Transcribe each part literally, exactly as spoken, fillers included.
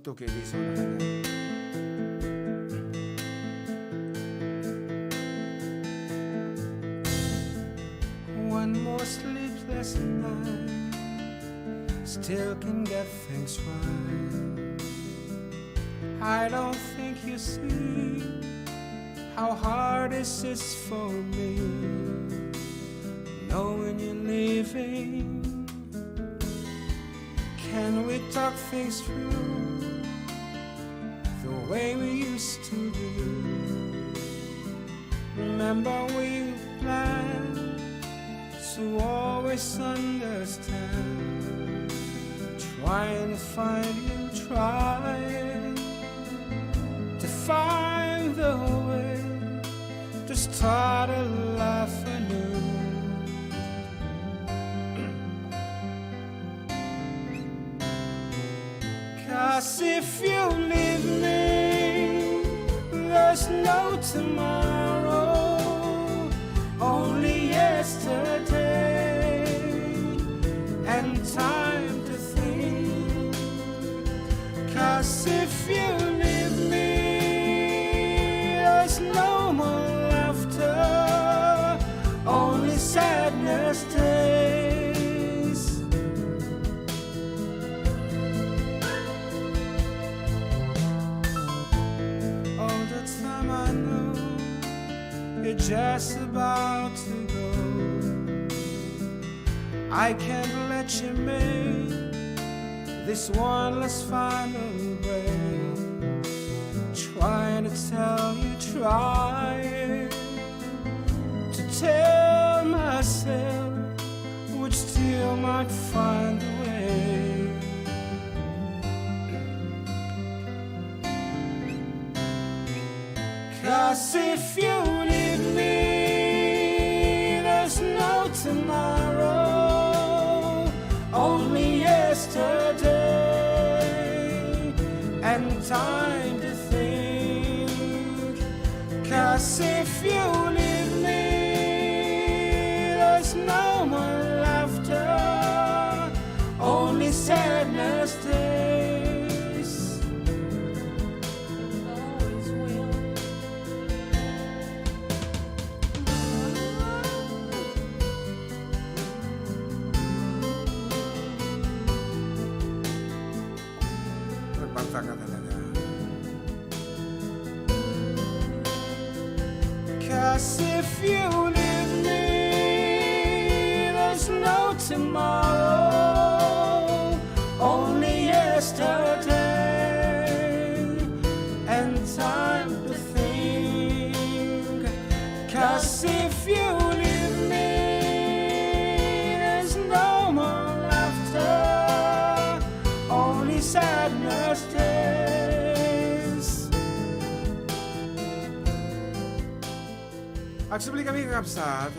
Tuki di so na kanya. One more sleepless night, still can get things right. I don't think you see how hard this is for me, knowing you're leaving. Can we talk things through the way we used to do? Remember we planned to always understand. Trying to find you, trying to find the way to start a life anew. 'Cause if you leave me, there's no tomorrow, only yesterday and time to think. 'Cause if you leave me, there's no more laughter, only sadness stays. All the time I know you're just about to go. I can't let you make this one last final break. Trying to tell you, trying to tell myself, would still might find a way. 'Cause if you leave me, there's no tomorrow, only yesterday and time to think. 'Cause if you leave me, there's no more laughter, only sadness stays. Nagbanta ka talaga. 'Cause if you leave me, there's no tomorrow, only yesterday and time to think. 'Cause if you leave me, there's no more laughter, only sadness stays. Agsubli kami, kakabsat.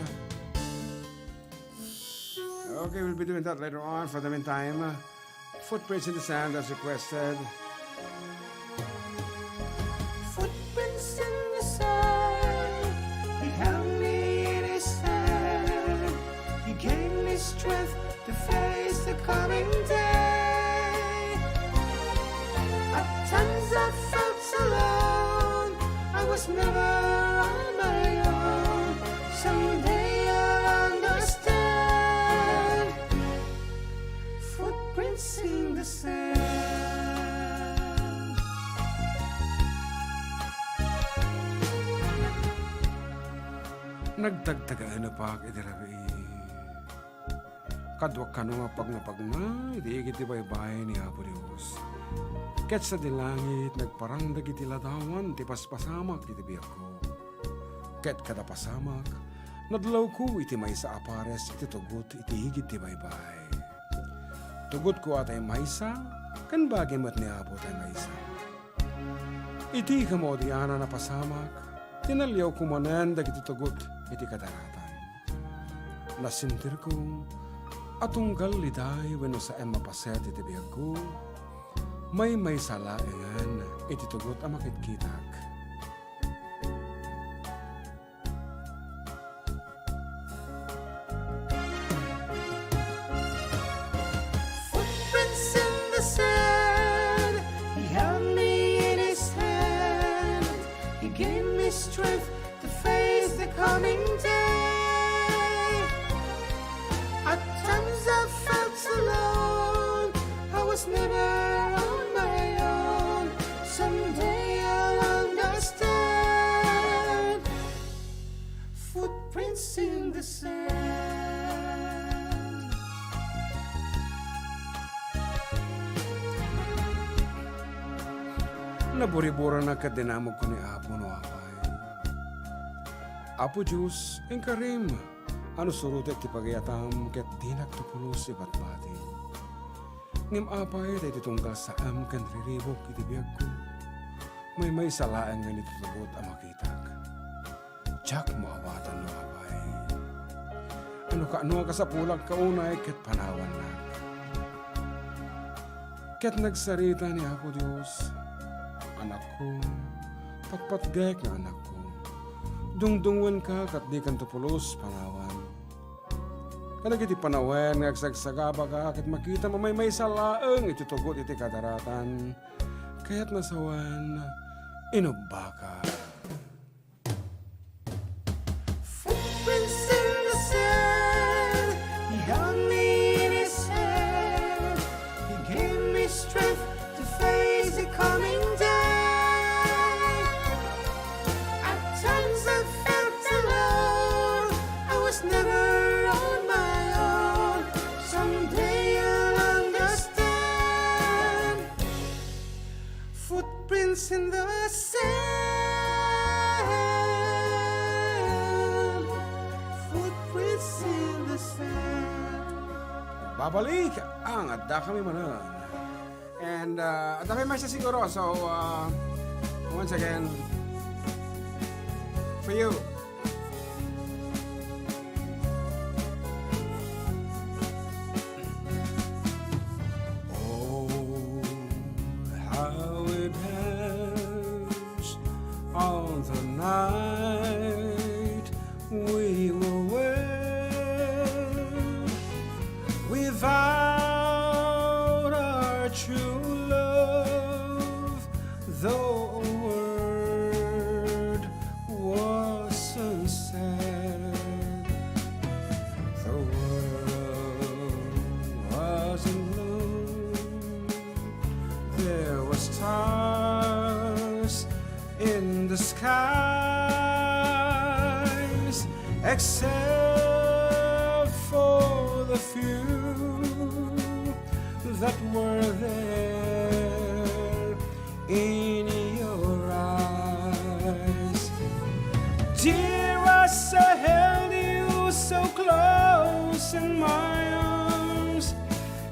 Okay, we'll be doing that later on. For the meantime, Footprints in the Sand as requested. Footprints in the sand. He held me in his hand. He gave me strength to face the coming day. At times I felt alone. I was never on my own. Someday I'll understand. Footprints in the sand. Nagtagtagaenak iti rabii. Kaduak kano nga pagnapagna iti igid ti baybay ni Apo Dios. Ket sadi langit, nagparang dagiti ladawan ti paspasamak iti biagko. Ket kada pasamak, nadlawko iti maysa a pares iti tugot iti igid ti baybay. Tugotko a tay maysa, ken bagi met ni Apo tay maysa. Iti kamaudianan a pasamak, tinaliawko manen dagiti tugot iti kadaratan. Nasentirko a tunggal liday wenno saem a paset iti biagko, maymaysa laengen iti tugot a makitkitak. Footprints in the sand. He Naburiboranak ket dinamagko ni Apo no apay. Apo Dios, inkarim a no surotek ti pagayatam ket dinak tupulos ibatbati. Ngem apay ta iti tunggal saem ken riribuk iti biagko, maymaysa laeng nga intutugot a makitak. Diak maawatan no apay. Ano kaano a kasapulak kaunay ket panawannak. Ket nagsarita ni Apo Dios, "Anakko, patpatgek nga anakko, dungdungngoenka ket dikanto pulos panawan. Kadagiti panawen nga agsagsagabaka ket makitam a maymaysa laeng itutugot iti kadaratan, kayatna sawen, inubbaka." Footprints in the sand, he held me in his hand. He gave me strength to face the coming day. At times I felt alone, I was never on my own. Someday you'll understand. Footprints in the sand. Footprints in the sand. Babalik ang Adda Kami Manen. And, uh, adda kami message siguro. So, uh, once again, for you. Oh, how it hurts on the night we were wed. Without our true love, the world was unsaid. The world was in gloom. There were stars in the skies, except for the few that were there in your eyes. Dear, as I held you so close in my arms,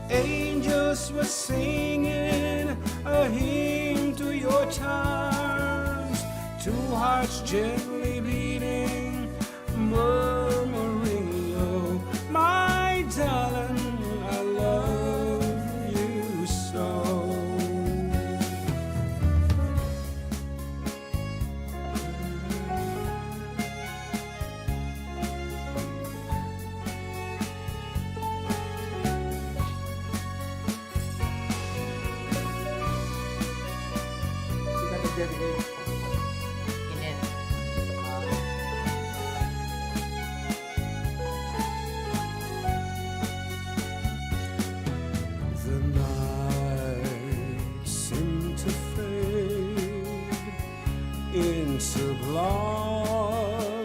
angels were singing a hymn to your charms. Two hearts gently beating, murmuring low, "My darling, I love you so." Sikat na dyan, eh. Inen. The night seemed to fade into blossoming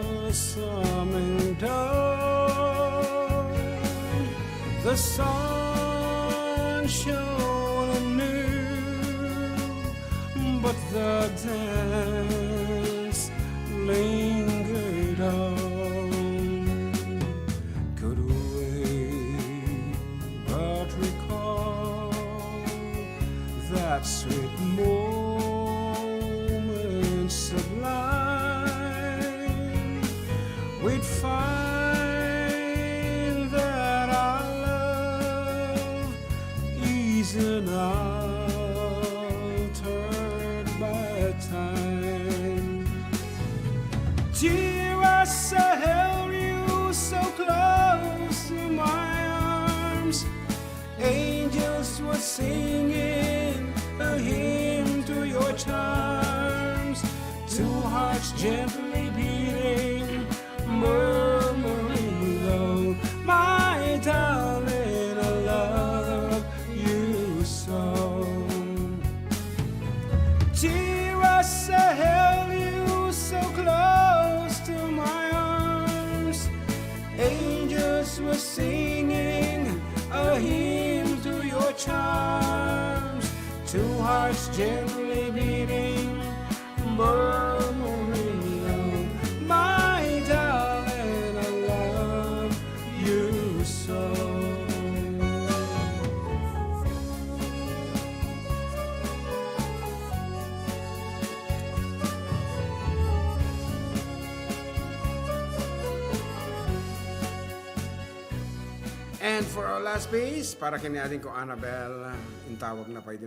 dawn. The sun shone anew, but the dance lingered on. Could we but recall that sweet moment sublime, we'd find that our love is unaltered by time. Dear, as I held you so close in my arms, angels were singing a hymn to your charms. Two hearts gently beating, murmuring low, "My darling, I love you so." Dear, as I held you so close to my arms, angels were singing a hymn to your charms. Two hearts gently beating, murmuring love. My darling, I love you so. And for our last piece, para ken ni adingko Annabel, intawag na pay din